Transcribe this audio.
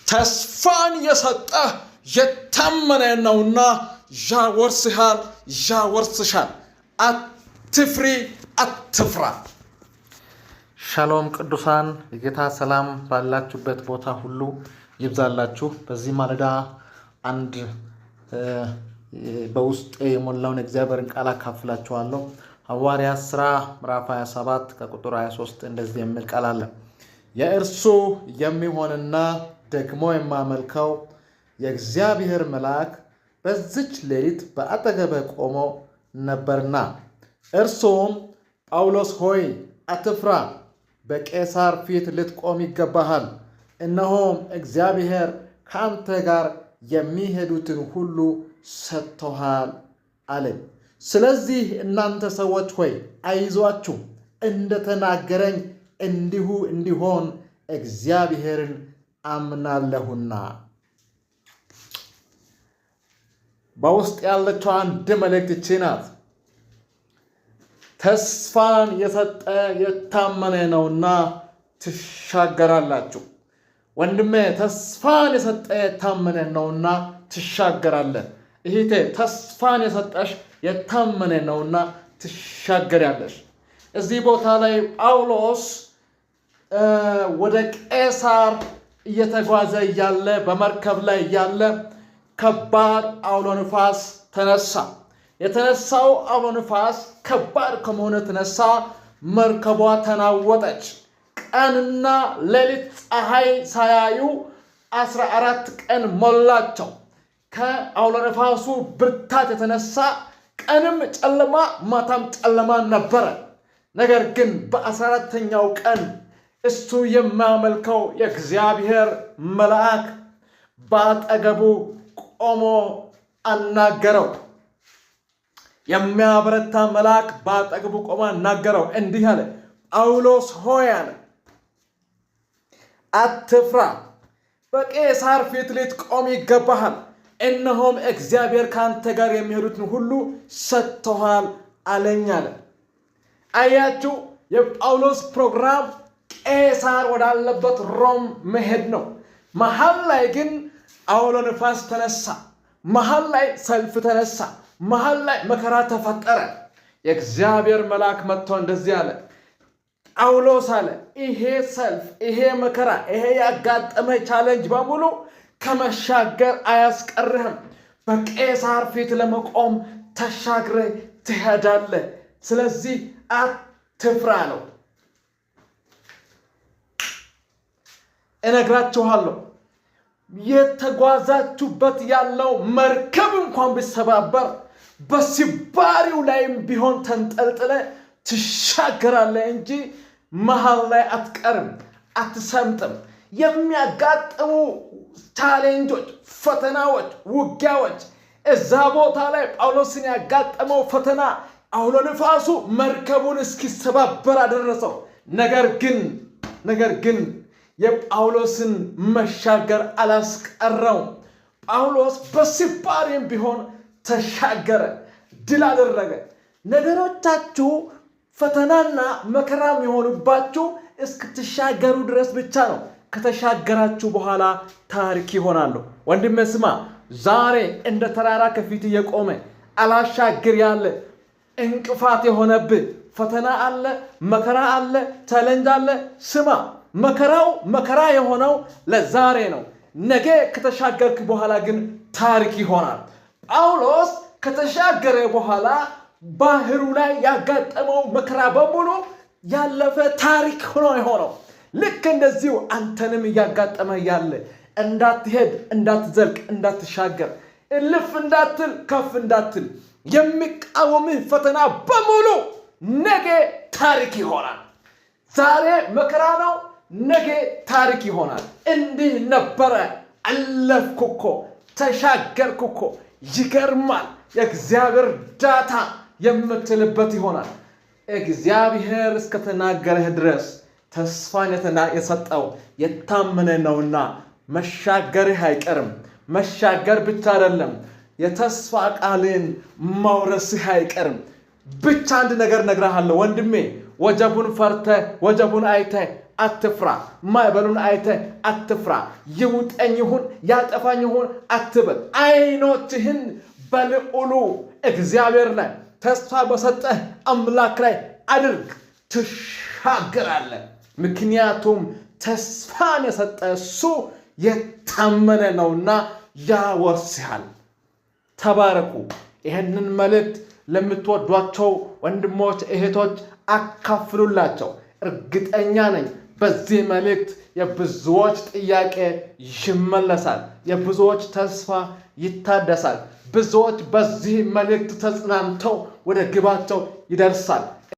ተስፋን የሰጠህ የታመነ ነውና ያወርስሃል፣ ያወርስሻል። አትፍሪ፣ አትፍራ። ሻሎም ቅዱሳን፣ የጌታ ሰላም ባላችሁበት ቦታ ሁሉ ይብዛላችሁ። በዚህ ማለዳ አንድ በውስጤ የሞላውን የእግዚአብሔርን ቃል አካፍላችኋለሁ። ሐዋርያት ሥራ ምዕራፍ 27 ከቁጥር 23 እንደዚህ የሚል ቃል አለ። የእርሱ የሚሆንና ደግሞ የማመልከው የእግዚአብሔር መልአክ በዚች ሌሊት በአጠገቤ ቆሞ ነበርና፣ እርሱም ጳውሎስ ሆይ አትፍራ፣ በቄሳር ፊት ልትቆም ይገባሃል። እነሆም እግዚአብሔር ከአንተ ጋር የሚሄዱትን ሁሉ ሰጥቶሃል አለኝ። ስለዚህ እናንተ ሰዎች ሆይ አይዟችሁ፣ እንደተናገረኝ እንዲሁ እንዲሆን እግዚአብሔርን አምናለሁና። በውስጥ ያለችው አንድ መልእክት ይቺ ናት። ተስፋን የሰጠ የታመነ ነውና ትሻገራላችሁ። ወንድሜ ተስፋን የሰጠ የታመነ ነውና ትሻገራለህ። እህቴ ተስፋን የሰጠሽ የታመነ ነውና ትሻገሪያለሽ። እዚህ ቦታ ላይ ጳውሎስ ወደ ቄሳር እየተጓዘ እያለ፣ በመርከብ ላይ እያለ ከባድ አውሎ ንፋስ ተነሳ። የተነሳው አውሎ ንፋስ ከባድ ከመሆኑ የተነሳ መርከቧ ተናወጠች። ቀንና ሌሊት ፀሐይ ሳያዩ 14 ቀን ሞላቸው። ከአውሎ ነፋሱ ብርታት የተነሳ ቀንም ጨለማ ማታም ጨለማ ነበረ። ነገር ግን በ14ኛው ቀን እሱ የሚያመልከው የእግዚአብሔር መልአክ በአጠገቡ ቆሞ አናገረው። የሚያበረታ መልአክ በአጠገቡ ቆሞ አናገረው። እንዲህ አለ፣ ጳውሎስ ሆይ አለ፣ አትፍራ፣ በቄሳር ፊት ልትቆም ይገባሃል። እነሆም እግዚአብሔር ከአንተ ጋር የሚሄዱትን ሁሉ ሰጥቶሃል አለኝ አለ። አያችሁ፣ የጳውሎስ ፕሮግራም ቄሳር ወዳለበት ሮም መሄድ ነው። መሀል ላይ ግን አውሎ ንፋስ ተነሳ። መሀል ላይ ሰልፍ ተነሳ። መሀል ላይ መከራ ተፈጠረ። የእግዚአብሔር መልአክ መጥቶ እንደዚህ አለ፣ ጳውሎስ አለ፣ ይሄ ሰልፍ፣ ይሄ መከራ፣ ይሄ ያጋጠመ challenge በሙሉ ከመሻገር አያስቀርህም። በቄሳር ፊት ለመቆም ተሻግረህ ትሄዳለህ። ስለዚህ አትፍራ ነው። እነግራችኋለሁ የተጓዛችሁበት ያለው መርከብ እንኳን ቢሰባበር በሲባሪው ላይም ቢሆን ተንጠልጥለ ትሻገራለህ እንጂ መሀል ላይ አትቀርም፣ አትሰምጥም። የሚያጋጥሙ challenge ኦች፣ ፈተናዎች፣ ውጊያዎች እዛ ቦታ ላይ ጳውሎስን ያጋጠመው ፈተና አውሎ ንፋሱ መርከቡን እስኪሰባበር አደረሰው። ነገር ግን የጳውሎስን መሻገር አላስቀረውም። ጳውሎስ በሲባሪም ቢሆን ተሻገረ፣ ድል አደረገ። ነገሮቻችሁ ፈተናና መከራም የሆኑባችሁ እስክትሻገሩ ድረስ ብቻ ነው። ከተሻገራችሁ በኋላ ታሪክ ይሆናሉ። ወንድሜ ስማ፣ ዛሬ እንደ ተራራ ከፊት እየቆመ አላሻግር ያለ እንቅፋት የሆነብህ ፈተና አለ፣ መከራ አለ፣ challenge አለ። ስማ፣ መከራው መከራ የሆነው ለዛሬ ነው። ነገ ከተሻገርክ በኋላ ግን ታሪክ ይሆናል። ጳውሎስ ከተሻገረ በኋላ ባህሩ ላይ ያጋጠመው መከራ በሙሉ ያለፈ ታሪክ ሆኖ የሆነው። ልክ እንደዚሁ አንተንም እያጋጠመ ያለ እንዳትሄድ፣ እንዳትዘልቅ፣ እንዳትሻገር፣ እልፍ እንዳትል፣ ከፍ እንዳትል የሚቃወምህ ፈተና በሙሉ ነገ ታሪክ ይሆናል። ዛሬ መከራ ነው፣ ነገ ታሪክ ይሆናል። እንዲህ ነበረ፣ አለፍኩ እኮ፣ ተሻገርኩ እኮ፣ ይገርማል፣ የእግዚአብሔር እርዳታ የምትልበት ይሆናል። እግዚአብሔር እስከተናገረህ ድረስ ተስፋን የሰጠው የታመነ ነውና መሻገርህ አይቀርም። መሻገር ብቻ አይደለም፣ የተስፋ ቃልን መውረስህ አይቀርም። ብቻ አንድ ነገር እነግርሃለሁ ወንድሜ፣ ወጀቡን ፈርተህ ወጀቡን አይተህ አትፍራ። ማዕበሉን አይተህ አትፍራ። ይውጠኝ ይሁን ያጠፋኝ ይሁን አትበል። አይኖችህን በልዑሉ እግዚአብሔር ላይ፣ ተስፋ በሰጠህ አምላክ ላይ አድርግ፣ ትሻገራለህ። ምክንያቱም ተስፋን የሰጠ እሱ የታመነ ነውና ያወርስሃል። ተባረኩ። ይህንን መልእክት ለምትወዷቸው ወንድሞች፣ እህቶች አካፍሉላቸው። እርግጠኛ ነኝ በዚህ መልእክት የብዙዎች ጥያቄ ይመለሳል። የብዙዎች ተስፋ ይታደሳል። ብዙዎች በዚህ መልእክት ተጽናንተው ወደ ግባቸው ይደርሳል።